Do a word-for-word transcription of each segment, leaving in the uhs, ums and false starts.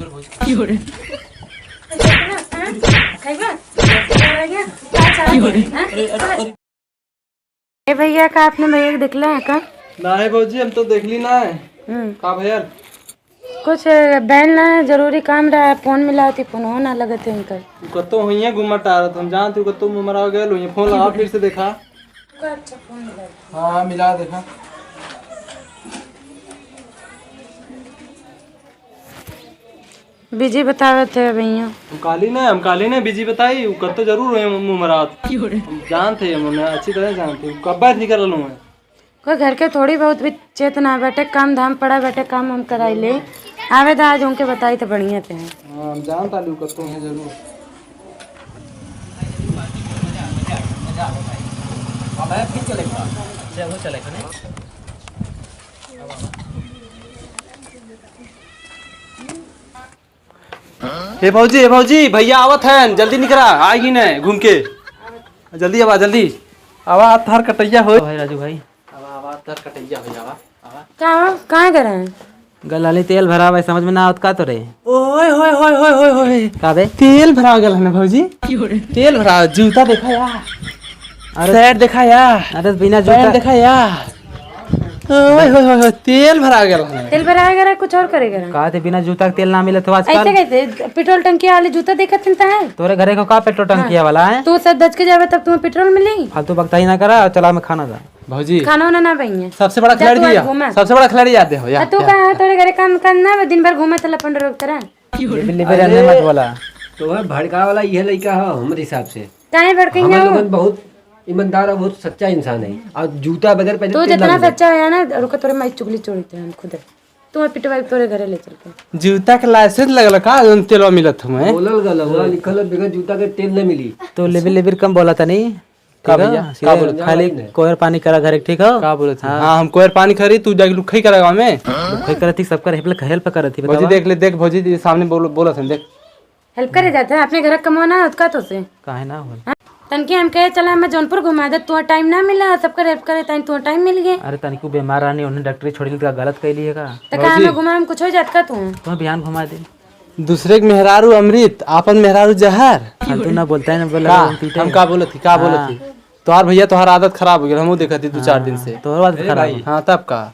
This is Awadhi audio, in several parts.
ए भैया, का आपने भैया के देखला है का? नाही भौजी, हम तो देखली ना है। हम्म। का भैया? कुछ बहन ना जरूरी काम रहा, फोन मिला थी, फोन ना लगत है इनकर। उ कत्तो हुइये घूमत आ रहत, हम जानत ही उ कत्तो मुँह मरा गयल हुइये, फोन लगा फिर से देखा। हाँ, मिला देखा। बिजी बतावत है भैया। हम काली ना, हम काली ना बिजी बताई, उ कत्तो जरूर हुइये मुँह मरात। हम जानत ही, हम उन्हें अच्छी तरह जानत ही, उ कब्बा निकल रहलू है। कोई घर के थोड़ी बहुत भी चेतना बाटे, काम धाम पड़ा बाटे, काम हम कराई ले। आवे दा आज उनके बताई तो बढ़िया ते हैं। हाँ, हम जानत ही उ कत्तो हुइये जरूर। अब है फिर चले का? चलो चले का नहीं? ए भौजी, ए भौजी, भैया आवत हैं, जल्दी निकरा, आएगी न घूम के। जल्दी आवा, जल्दी। आवा, हाथ थार कटैया होई। भाई राजू भाई। आवा, आवा, थार कटैया होई, आवा, आवा। का हो? कहाँ गए रहे? गलाली तेल भरावे, समझ में ना आवत का तोरे? ओए, होए, होए, होए, होए, होए। का बे? तेल भरावे गल है ना भौजी? तेल भरावे, जूता देखा यार। अरे shirt देखा यार। अरे बिना पैंट जूता देखा यार। ओए होए होए होए, तेल भरा गया है। तेल भरा गया, कुछ और करेगा ना। कहा थे बिना जूता के तेल ना मिलत हो आजकल। ऐसे कैसे? पेट्रोल टंकी वाले जूता देखत हन त है? तोरे घरे को का पेट्रोल टंकी हाँ। वाला है? तू सब दच के जावे तब तुम्हें पेट्रोल मिली? फालतू बकताई ना करा, चला मैं खाना था। भौजी, खाना वाना ना बनिए। सबसे बड़ा जा खिलाड़ी तू आज दिया। घूमा। सबसे बड़ा खिलाड़ी याद हो यार, आ, तू यार। कहाँ है? तोरे घरे काम करना है, दिन भर घूमा चला पंद्रह रोज तरह। लेबे, लेबे अरे, रहने मत बोला। तो है भड़का वाला ये लड़का है हमारे हिसाब से। काहे भड़कइया हमारे हो? लोगन बहुत ईमानदार और बहुत सच्चा इंसान है। और जूता बगैर पहले तू तेल जितना ना मिले। सच्चा है ना, रुको, तोरे माई चुगली छोड़ी थे हम खुद। तुम्हें पिटवाई तोरे घरे ले चल के। जूता के लाइसेंस लगल का, जौन तेलवा मिलत हमें? बोलल गल, वहाँ लिखल है, "बगैर जूता के तेल न मिली।" तो लेबिर, लेबिर कम बोला था नहीं? का ठीक है? भैया? सीधे का बोलत? खाली खाली कोयर पानी करा घरे, ठीक हो? का बोलत है? हाँ। हाँ, हम कोयर पानी करी, तू जाके लुखई करा गाँव में। लुखई करत ही, सबकर help, help करत ही, भौजी बतावा। देख ले, देख भौजी, ये सामने बोल, बोलत हन, देख। Help करे जात है, अपने घर क कमवा ना होत का तो से? काहे ना होल? हाँ? तनकी हम कहे, "चला, हमें जौनपुर घुमा दे, तुहां time ना मिला, सबकर help करे, ताई तुहां time मिल गए।" अरे, तनिको बीमार रहनी, उन्हें डॉक्टरी छोड़ी, तो का गलत कह लिए का? त का भौजी। हमें घुमा, हम कुछ हो जात का तू? तुम्हें बिहान घुमा दे। दूसरे के मेहरारू अमृत, आपन मेहरारू जहर। फालतू ना बोलता है, ना बोला, का? हम पीटे। हम का बोलत ही, का बोलत हाँ। ही? तोहार भैया, तोहार आदत खराब हो गया, हमहू देखत ही दो चार दिन से। हाँ, तोहर आदत ए खराब भाई। हो। हाँ, तब का?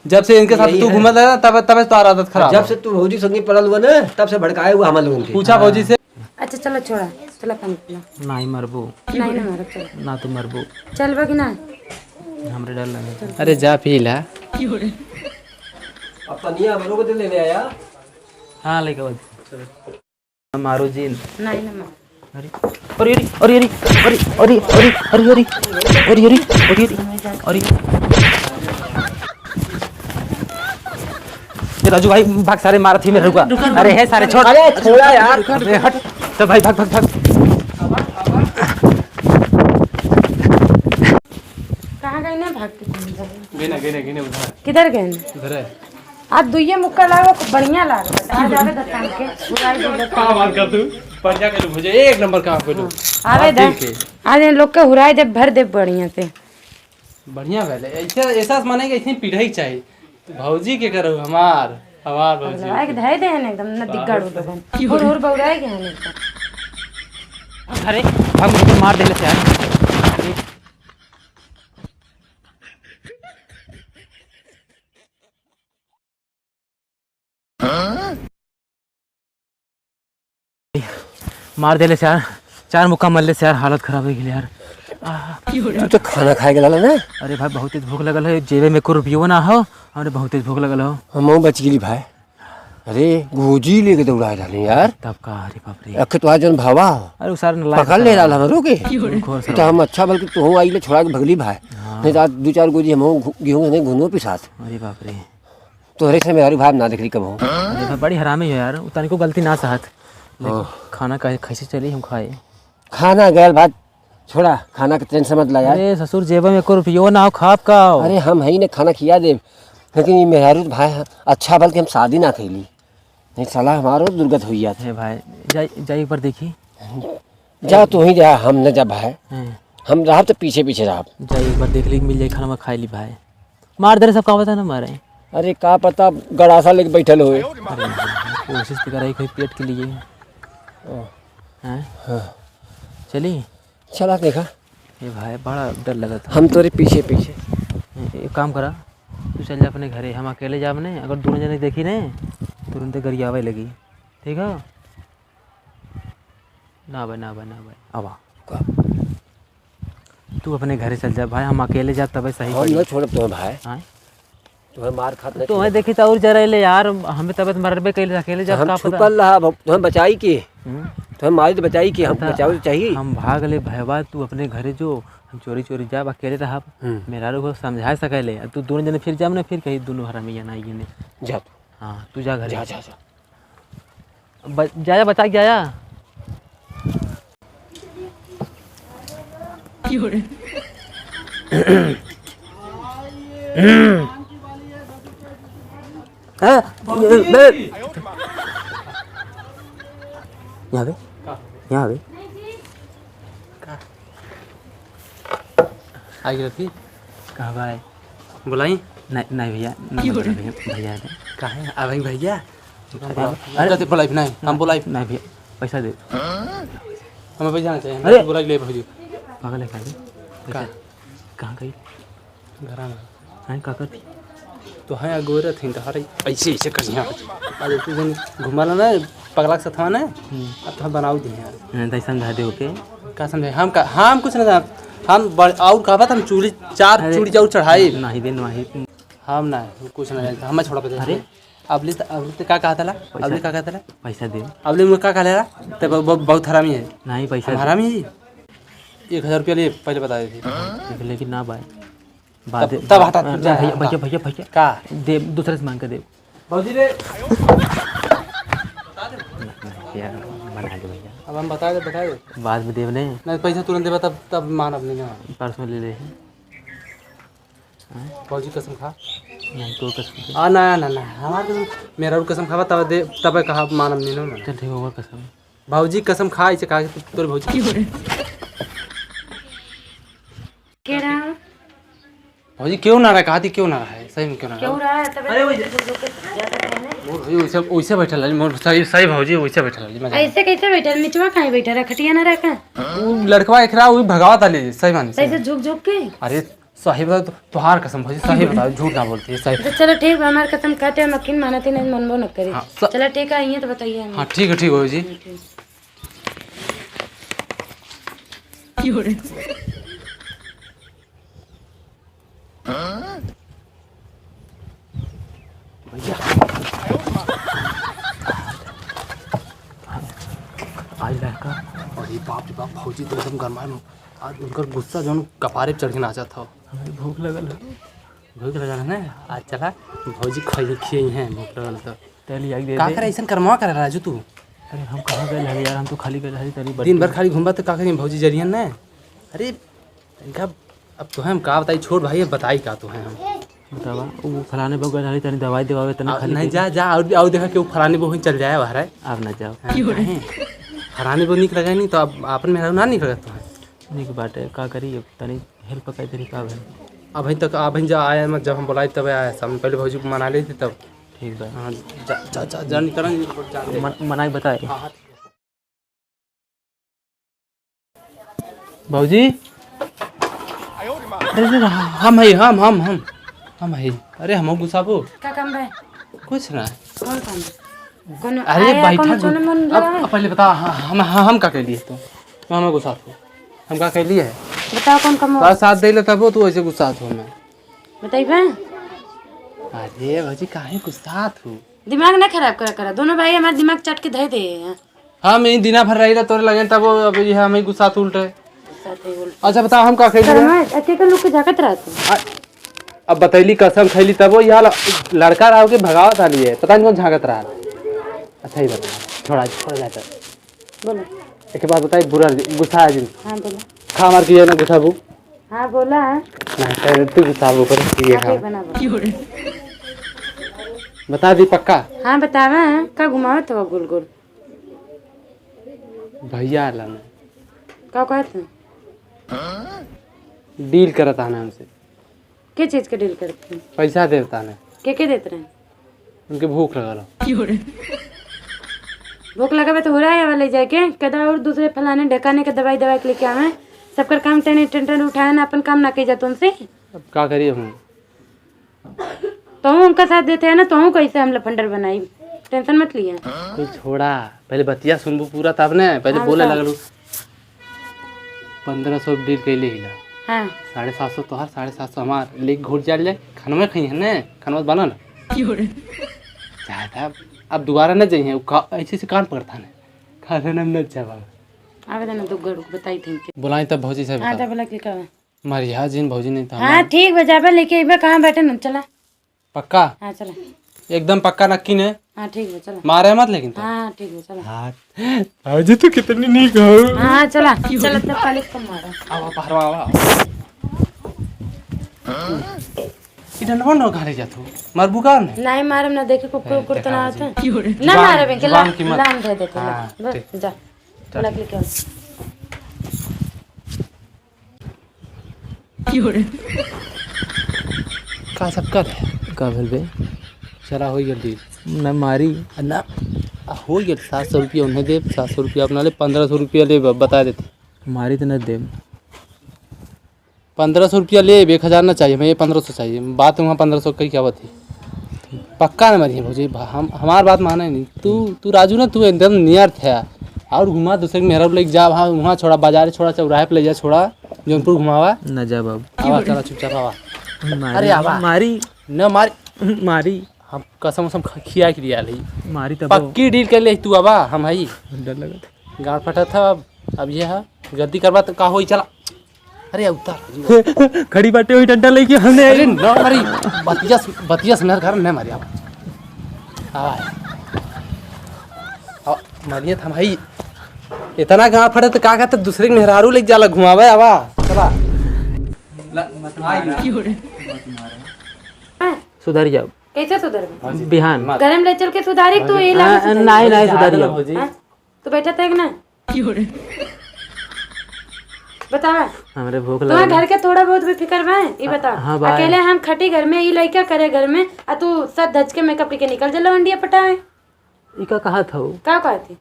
जब से इनके साथ यही तू है। घूमत रहा, तब, तब से तोहार आदत खराब जब हो। से तू भौजी संगे पड़ल हुआ ना, तब से भड़काए हुआ हमारे लोगन के। पूछा हाँ। भौजी से। अच्छा, चलो, छोड़ा, चलो, पानी पिला। नाई मरबू। नाई ना मारब, चलो। ना तू मरबू। चलबा कि ना? हमरे डर लगे। अरे, जा पी ला। अब पनिया हमरो को दे लेने आया। हाँ, लेके बस। मारो जी। नहीं, नहीं मारो। अरे, अरे, अरे। ए राजू भाई, भाग सारे, मारत ही में रुका। अरे है सारे, छोड़। अरे छोड़ा यार। अरे हट। चल भाई, भाग, भाग, भाग। कहाँ गई ना भाग के? गई ना, गई ना, गई ना उधर। किधर गए? उधर है। आज दुइये मुक्का लागो, खूब बढ़िया लागो। आज आवे दस साल के, हुराई दे दे। का बात कर तू? बढ़िया कर भौजी, एक नंबर काम कर। हाँ, आवे आज दे। ठीक है। आज इन लोग के हुराई दे, भर दे बढ़िया से। बढ़िया भले। ऐसे, ऐसा माने कि ऐसे पीढ़ाई चाहिए। भौजी के करो हमार, हमार भौजी। पगलवा के धै दे हैं एकदम, न दिग्गड़ उठो। हुर हुर बौराए के हैं एकदम। अरे, हम तो मार देले से यार। मार देले से यार, चार मुक्का मरले से यार, हालत खराब हो गई यार। आह। तू तो खाना खाए के लाला ना? अरे भाई, बहुत तेज भूख लगल है, जेबे में एको रुपयो ना हो, हमरे बहुत तेज भूख लगल हो। हमहू बच गेली भाई। अरे, गोजी लेके दौड़ा रहले यार। तब का, अरे बाप रे। अखे तो आज जौन भावा हो। अरे, उ सारे नालायक पकड़ ले सारे। रहल हमरो के। घूर सारे। तो हम अच्छा बल्कि तोहू आइले छोड़ा के भगली भाई। हाँ। नहीं तो आज दो चार गोजी हमहू घु-, गेहूं के घुनो पिसात। अरे बाप रे। तोहरे से मेहरारू भाई ना देखली कबहू। अरे भाई, बड़ी हरामी हो यार, उ तनिको गलती ना सहत। लेकिन ओह। खाना काहे, कैसे चली हम खाए? खाना गैल भात, छोड़ा, खाना के tension मत ला यार। अरे ससुर, जेब में एको रुपयो ना हो, खाब का हो? अरे हम हई ने खाना खिया देब, लेकिन ये मेहरारू भाई अच्छा बल्कि हम शादी ना कैली, नहीं साला हमारो दुर्गत हुई जात। हे भाई, जाई, जाई एक बार देखी। जा तू ही जा, हम न जा भाई। हैं। हम रहब तो पीछे पीछे रहब। जा एक बार देख ली, मिल जाई खाना, खाई ली भाई। मार दे रे, सब का पता ना मारे। अरे का पता, गड़ासा लेके बैठल होए। अरे कोशिश तो कराई कोई पेट के लिए। ओ। हैं? हाँ। चली? चला देखा। ए भाई, बड़ा डर लगत है। हम तोरे पीछे, पीछे। ए-, एक काम करा, तू चल जा अपने घरे, हम अकेले जाब ने, अगर दोनों जने देखी ने, तुरंते गरियावे लगी, ठीक है? ना भाई, ना भाई, ना भाई, आवा। का? तू अपने घरे चल जा भाई, हम अकेले जाब तबे सही हम पड़ी। ना छोड़ब तोहे भाई। हाँ? तोहे मार खात नहीं तोहे छोड़ब। देखी तो और जरा ले यार, हमें तबे तो मरबे कैले, अकेले जाब हम का पता। छुपल रहा, अब तोहे बचाई के। हम्म। तोहे मारी तो बचाई के, हम बता, बचावे तो चाहिए। हम भाग ले भैया, तू अपने घरे जो, हम चोरी चोरी जाब, अकेले रहब। हम्म। मेहरारू को समझा सकेले, तू दोनों जने फिर जाब ना, फिर कहीं दोनों हरामी ना आइए ने। जा तू। हाँ, तू जा घरे। जा, जा, जा। ब-, जाया, बचा के जाया। हाँ, बे-, यहाँ बे, यहाँ बे। आई रहती। कहाँ भाई? बुलाई? नहीं, नहीं भैया, नहीं क्यों रे? भैया, भैया नहीं। काहे? आ भाई भैया। अरे, अरे, अरे, बुलाई नहीं, हम बुलाई। नहीं भैया, पैसा दे। हमें पैसा नहीं चाहिए, अरे! हमें बुलाई ले भौजी। पागल है क्या बे? का? पैसा कहाँ गई? घर में। हैं, का करती? तो हैं अगोरत हैं, तो हरे ऐसे, ऐसे कर यहाँ। अरे तू जन घुमाला ना, पगला के सथवा ना, हम्म। अब तो हम बनाऊ दे यार। हाँ, तो समझा दे ओके। का समझे? हम का, हम कुछ ना जान। हम बड़-, और का बात, हम चूड़ी, चार अरे, चूड़ी चाउर चढ़ाई। नहीं दे, नहीं। हम ना, कुछ ना जानते, हमें छोड़ा पता अरे। नहीं। अबली त-, अबली त का कहत ला? पैसा। अबली का कहत ला? पैसा दे। अबली मुझे का कहले ला? ते ब-, ब-, बहुत हरामी है। नहीं, पैसा हम दे। हरामी है? एक हजार रुपया लिए, पहले बता देते। लेकिन ना भाई। बाद तब, में, तब हटा, ना, तू जा, भैया, हटा। भैया, भैया, भैया। का? दे, दूसरे से मांग के दे। भौजी रे। बता दे। नहीं, नहीं, भैया, बना दे भैया। अब हम बता दे, बता दे। बाद में देब ने। नहीं, पैसा तुरंत देबा, तब, तब मानब नहीं ना। परसों ले ले। हाँ? भौजी कसम खा। नहीं, तोर कसम खा। आ, ना, ना, ना, हमार कसम, मेहरारू कसम खावा, तब दे, तब कहा मानब नहीं ना। चल ठीक है, ओकर कसम। भौजी कसम खा, इसे कहा कि तोर भौजी। के रहा? भौजी, क्यों ना रहा? कहा थी, क्यों ना रहा है? सही में क्यों ना रहा? क्यों रहा है? तब अरे, वो इधर से जो के ज्यादा कहने। वो, वो वैसे, वैसे बैठल रहली, मोर सही, सही भौजी, वैसे बैठल रहली, मजा। ऐसे कैसे बैठल? निचवा काहे बैठल रहा? खटिया ना रखा? वो लड़कवा एक रहा, वो भगावत आली, सही माने, सही। ऐसे झुक झुक के? अरे, सही बता, तो, तोहार कसम भौजी, सही बता, झूठ ना बोलती है, सही। तो चलो ठीक बा, हमार कसम खाते हम अखिन मानती नहीं, मनबो न करी। हाँ, स- चलो ठीक है, आइए तो बताइए हमें। हाँ, ठीक है, ठीक है भौजी। ठीक, ठीक। भैया। आई लड़का। अरे बाप रे बाप, भौजी तो एकदम गरमाए, आज उनकर गुस्सा जौन कपारे पे चढ़ के नाचत हौ। हमें भूख लगल है। भूख लगल है ना? आज चला, भौजी खई-, खियई हैं, भूख लगल तो। तेल याद दे का दे। करे, ऐसन करमवा करे राजू तू? अरे हम कहाँ गए हली यार, हम तो खाली गए हली तनी दिन भर बर्तन। खाली घूमबा तो का करी, भौजी जरियन ने। अरे इनका अब तो हम का बताई, छोट भाई, अब बताई का तो है हम। बतावा, वो फलाने बहू गए हली तनी दवाई देवावे, तनी आ, खाली नहीं, दे जा, दे। जा, और, और देखा कि वो फलाने बहू चल जाए बाहर है। अब ना जाओ। हाँ, काहे? फलाने बहू निक लगे नहीं तो अब अपन मेहरारू ना निक लगत तो है। निक बाटे, का करी, अब तनी help कर दे, का भाई? अबहीं तक, अबहीं जा आया, मैं जब हम बुलाई तब आया, सामने पहले भौजी को मना लेती तब। ठीक बा। हाँ, जा, जा, जा, जा, निकल, निकल, जा। मन-, मना के बताए। हाँ, हाँ, ठीक है। भौजी? अरे, अरे, हम है, हम, हम, हम, हम है। अरे, हम गुस्साबो। का काम बा? कुछ ना। कौन काम बा? कौन अरे, आया, बैठा कौन गु-, चुन मन अब, लगा है? अब पहले बता, हाँ, हम, हाँ, हम का कह लिए तो? हम गुस्सा थो। हम का कह लिए है? बताओ कौन काम बा? साथ दे ले तब तू ऐसे गुस्सा थो मैं। बताइबा? अरे भौजी, काहे गुस्सात हो? दिमाग ना खराब करा, करा। दोनों भाई हमार दिमाग चट के धइ दे हैं। हम ई दिना भर रही तोरे लगे, तब अब ये हम ही गुस्सात उल्टे। गुस्सात है उल्टे। अच्छा बताओ, हम का खइली है? शर्मा, अच्छे तो लोग के झाकत रहत है। आ, अब बतैली, कसम खैली, तब वो यहाँ ल-, लड़का रहा के भगावत आली है, पता नहीं कौन झाकत रहा। अच्छा ही बता, छोड़ा, छोड़ा जाता। बोलो। एक बात बताई, बुरा गुस्सा है जिन। हाँ, बोलो। खा मार के ये ना गुस्सा बू। हाँ, बोला है। नहीं, पहले तू गुस्सा बू पर ये हाँ, खा। ठीक बना, बोलो। बता दी पक्का? हाँ, बतावा है। का घुमावत हो गोल गोल? भैया आला ना। का कहत हैं? डील करत आना हमसे। के चीज के डील करत हैं? पैसा देता ना। के के देत रहे? उनके भूख लगल हो। भूख लगे बा तो हो रहा है वाले जाके कदा और दूसरे फलाने ढेकाने के दवाई दवाई के लेके आवे। सबकर काम टेने टेंटन उठाए ना, अपन काम ना कही जा तुमसे। अब का करिए हम? तो उनका साथ देते हैं ना, तो कैसे हम लफंडर बनाई? टेंशन मत लिए। कोई छोड़ा, पहले बतिया सुनबू पूरा तब ने, पहले हाँ, बोले बताओ। लगलू। पन्द्रह सौ डील कैले हिला। हाँ। साढ़े सात सौ तोहार, साढ़े सात सौ हमार। लेके घुट जाल जाए, खनवे खई है ने, खनवा बना ना। क्यों रे? चाहता अब, अब दोबारा न जाइए, उ का-, ऐसे से कान पकड़ता ने। खा लेना न जावा। आवे देना तो गड़ बताई थे। बुलाई तब भौजी से हाँ, बता। तब बोला के का? मरिया जिन भौजी नहीं था हाँ, हमार। ठीक बा, जाबा लेके अइबा, कहाँ बैठे न, चला। पक्का? हाँ, चला। एकदम पक्का नक्की ने? हाँ, ठीक बा, चला। मारे मत लेकिन तो। हाँ, ठीक बा, चला। हाँ। भौजी तू कितनी नीक हो। हाँ, चला, चला, तब खाली कम मारा। आवा, पहरवा, आवा। ई डंडवा न घाले जात हो। मारबू का ने? नहीं मारम ना, देखे कुकुर, ए, उकुर तो देखा ना भौजी। आता। ना जुबान, मारे बेंके, जुबान ला-, की मत। लाम दे देते, हाँ, ला। बस, ठीक। जा। चल। लकड़ी के। का सब कर है? का भेल बे? चला, हो गेल डील। ना मारी। आ, ना, आ, हो गेल, सात सौ रुपया उन्हें देब, सात सौ रुपया अपना ले, पन्द्रह सौ रुपया लेब, बता देते। मारी तो न देब। पन्द्रह सौ रुपया लेब, एक हजार ना चाहिए, हमें ये पन्द्रह सौ चाहिए। बात वहाँ पन्द्रह सौ कही क्या बात थी? पक्का न मारिए भौजी, भा-, हम, हमार बात माने नहीं। तू, तू राजू ना, तू एकदम नियर थे। और घुमा दूसरे के मेहरारू लेके जा, वहाँ, वहाँ छोड़ा, बाजारे छोड़ा, चौराहे पे ले जा, छोड़ा, जौनपुर घुमावा। न जा बाबू। आवा, चला चुपचाप आवा। मारी, अरे आवा। मारी। न मारी। मारी। हम कसम उसम ख-, खिया के दिया लही। मारी तब। पक्की डील कर ले तू आवा, हम हई। डर लगत। गाड़ फटा था अब, अब ये है, गलती करबा तो का होई, चला। अरे उतार। खड़ी बाटे वही डंडा लेके हमने। अरे न मारी, बतिया, बतिया सुनर कर न मारी। आवा। आ, मारिए था भाई। इतना गाड़ फटे तो का कहते दूसरे के मेहरारू लेके जाला घुमावे, आवा। चला। सुधर जाओ। कैसे सुधर? बिहान। घर में ले चल के सुधारी, तू ये आ, लागे सुधर। नहीं, नहीं, सुधर जाओ। हाँ? तू बैठा था कि ना? बतावा। हमरे भूख तुम्हारे लगल। घर के थोड़ा बहुत भी फिकर बा? ई बता। हाँ, बा। अकेले हम खटी घर में, ई लइका करे घर में, आ तू सज धज के मेकअप करके निकल जा लवंडिया पटाए। ई का कहत हऊ? का कहत ही?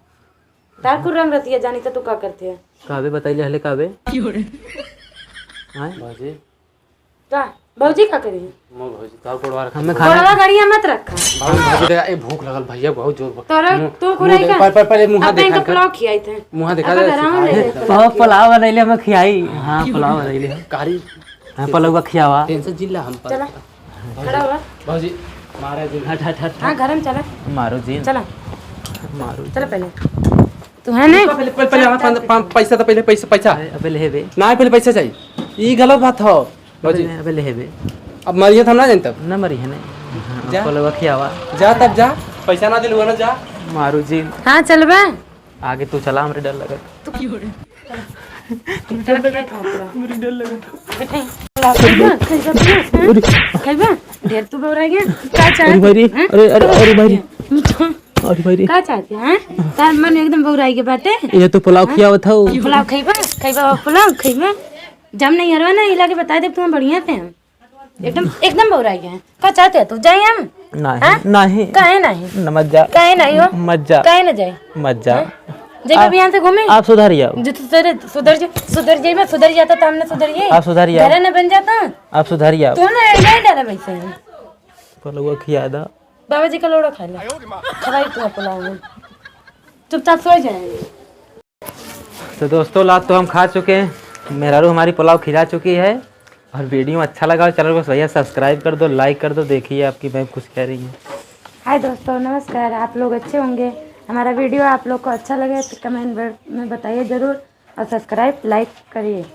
तार कुल रंग रतिया जानी त तू का करते है? काबे बताइले हले काबे? आय? भौजी। का? भौजी का करी? मोर भौजी, तार कोड़वा रखा। हमें खाना गोड़वा गड़िया मत रखा। बाबू, भौजी देखा, ए, भूख लगल भैया, बहुत जोर भूख। तोरा मुँह, तू मुँह कुराई दे-, का? पहले, पहले मुँह अब देखा इनका इनका। पुलाव खियाई थे। मुँह देखा अब दे, आराम सिखाई ले दे। तो पुलाव पुलाव बनैले हम खियाई। हाँ, पुलाव बनैले हम। कारी। हाँ, पलौवा खियावा। टेंशन जिल्ला हम पर। चला। खड़ा हुआ। भौजी, मारा जी। हट, हट, हट, हाँ, हट। घर में चला। मारो जी। चला। मारो। चला पहले। तू है नहीं? पहले, पहले, पहले हमारे पास पा-, पैसा तो पहले पैसा, पैसा। अबे, अबे ले बे। ना, पहले पैसा चाहिए। ई गलत बात हो। भौजी। अबे, अबे ले बे। अब मरिए तो हम ना जानी तब। ना मरिए नहीं। हाँ, जा। पलवा खियावा। जा तब जा। पैसा ना दिल हुआ ना जा। मारू जी। हाँ, चलबे। आगे तू चला, हमरे डर लगत। तू क्यों रे? चला, खियाई था पूरा। हमरे डर लगत। बैठे। खइबा? खइबा? ढेर तू बौरा गया। का चाहत? अरे भाई रे, हैं? अरे, अरे, अरे भाई रे। अरे भाई रे। का चाहत है, हैं? तार मन एकदम बौराई के बाटे। ये तो पुलाव खियावत हऊ। पुलाव खइबा? खइबा, पुलाव खइबा? जब नहीं हरवा ना, इला के बता दे, तुम बढ़िया से हैं। एकदम, एकदम बौराई गए हैं। का चाहते हैं तू? जाए हम? नहीं, हाँ? नहीं। काहे नहीं? न मत जा। काहे नहीं हो? मत जा। काहे न जाए? मत जा। हाँ? जाइबा आप, बिहान से घूमे? आप सुधर जाओ। जो तू सुधर, सुधर जा, सुधर जाइबा, सुधर जाता तो हम न सुधर जाए। आप सुधर जाओ। घरे न बन जाता। आप सुधर जाओ। तू ना एड़े डरे वैसे ही। पलवा खिया दा। बाबा जी का लोड़ा खा ले। खवाई तू अपना। चुपचाप सो जाए। तो दोस्तों, लात तो हम खा चुके हैं, मेहरारू हमारी पुलाव खिला चुकी है। और video अच्छा लगा हो, channel को भैया subscribe कर दो, like कर दो। देखिए आपकी bhai कुछ कह रही है। हाय दोस्तों, नमस्कार। आप लोग अच्छे होंगे। हमारा video आप लोग को अच्छा लगे तो comment में बताइए ज़रूर और subscribe, like करिए।